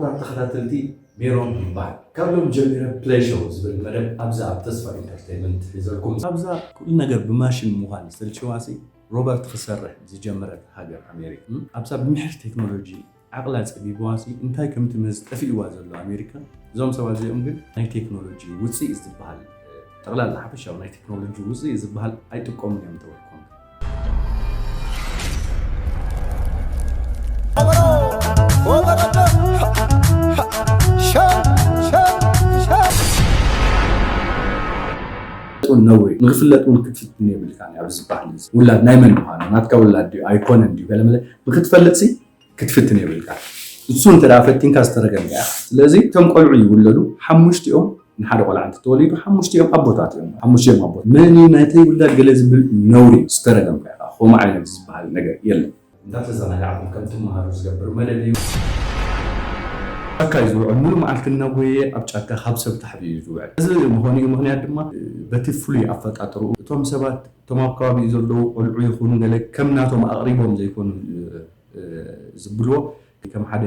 ክቡራት ተኸታተልቲ፣ ሜሮን ይበሃል። ካብ ሎም ጀሚረ ፕሌይ ሾው ዝብል መደብ ኣብዛ ኣብ ተስፋ ኢንተርቴይመንት ሒዘልኩም። ኣብዛ ኩሉ ነገር ብማሽን ምዃን ዝተልሸዋሲ ሮበርት ክሰርሕ ዝጀመረት ሃገር ኣሜሪካ፣ እም፣ ኣብዛ ብምሕር ቴክኖሎጂ ዓቕላ ጸቢብዋሲ እንታይ ከም ትምህዝ ጠፊእዋ ዘሎ ኣሜሪካ፣ እዞም ሰባት እዚኦም ግን ናይ ቴክኖሎጂ ውጽኢት ዝበሃል፣ ጠቕላላ ሓፈሻዊ ናይ ቴክኖሎጂ ውጽኢት ዝበሃል ኣይጥቀሙን እዮም ተበልኩም። ነውሪ ንክፍለጥ እውን ክትፍትን የብልካ። ኣብዚ ዝበሃል እዚ ውላድ ናይ መን ምዃኑ፣ ናትካ ውላድ ድዩ ኣይኮነን ድዩ ገለመለ ንክትፈልጥሲ ክትፍትን የብልካ። እሱ እንተ ደኣ ፈቲንካ ዝተረገምካ ኢኻ። ስለዚ እቶም ቆልዑ ይውለዱ፣ ሓሙሽቲኦም ንሓደ ቆልዓ እንተተወሊዱ ሓሙሽቲኦም ኣቦታት እዮም። ሓሙሽቲኦም ኣቦት መን እዩ ናይተይ ውላድ ገለ ዝብል ነውሪ ዝተረገምካ ኢኻ። ከምኡ ዓይነት ዝበሃል ነገር የለን። እንዳተዘናጋዕኩም ከም ትመሃሩ ዝገብር መደብ እዩ። ጫካ እዩ ዝውዕል። ሙሉ መዓልቲ እናጎየ ኣብ ጫካ ካብ ሰብ ታሕቢኡ እዩ ዝውዕል። እዚ ምኾኑ እዩ ምኽንያት ድማ በቲ ፍሉይ ኣፈጣጥርኡ እቶም ሰባት እቶም ኣብ ከባቢኡ ዘለዉ ቆልዑ ይኹኑ ገለ ከም ናቶም ኣቕሪቦም ዘይኮኑ ዝብልዎ ከም ሓደ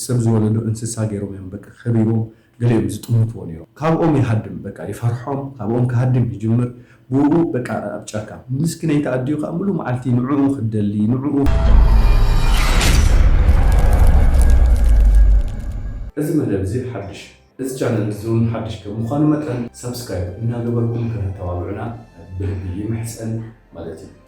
ሰብ ዝወለዶ እንስሳ ገይሮም እዮም በቃ ከቢቦም ገሊኦም ዝጥምትዎ ነይሮም። ካብኦም ይሃድም በቃ ይፈርሖም፣ ካብኦም ክሃድም ይጅምር። ብኡ በቃ ኣብ ጫካ ምስኪነይቲ ኣዲኡ ከዓ ሙሉ መዓልቲ ንዕኡ ክደሊ ንዕኡ እዚ መደብ እዚ ሓድሽ እዚ ቻነል እዚ እውን ሓድሽ ከም ምዃኑ መጠን ሳብስክራይብ እናገበርኩም ከተተባብዑና ብልቢ ይምሕፀን ማለት እዩ።